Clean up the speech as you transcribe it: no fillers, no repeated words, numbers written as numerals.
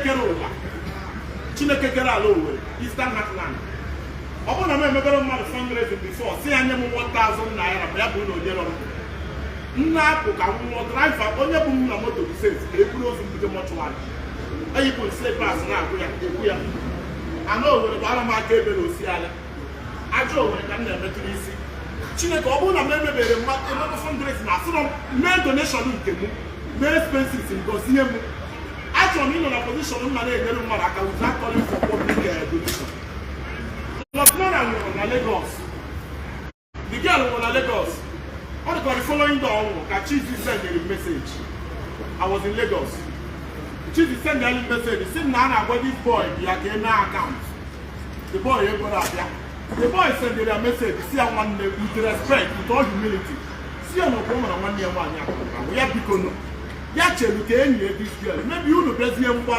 kere ụwa, Chineke kere ala Owerri, Eastern Heartland, ọ bụrụ na m emebere mmadụ fundraising before, si ya nye m 1000 naira, ma ya bụ na onye rọrọ m na-apụ ka m nwụọ, driver onye bụ m na moto bụ safe ka e buru ozu m buje mortuary, eyipụ slippers na-agụ ya ekwu ya. Ana Owere gbara m aka ebe na osi ala ajọ Owere ka m na-emetụ n'isi. Chineke, ọ bụrụ na m emebere emebe fundraising, asịrọ m mee donation nke m, mee expenses m, gọzie m. Achọrọ m ịnọ na position m na na-enyere mmadụ aka without calling for public donation. Lọtmana nwụrụ na Lagos, the girl nwụrụ na Lagos. Ọ dịka the following day ọ nwụrụ ka Chizi sendere m message. I was in Lagos. Chizi sendere m message si m na a na-agwa this boy bịa ka eme account. The boy ekwere abịa. The boy sendere ya message si ya, nwanne, with respect, with all humility, si ya na ọkwa ọ mara nwanne ya nwaanyị ahụ ya, biko nọ ya chelu ka enyi ya this girl maybe unu bịazie mgbaru.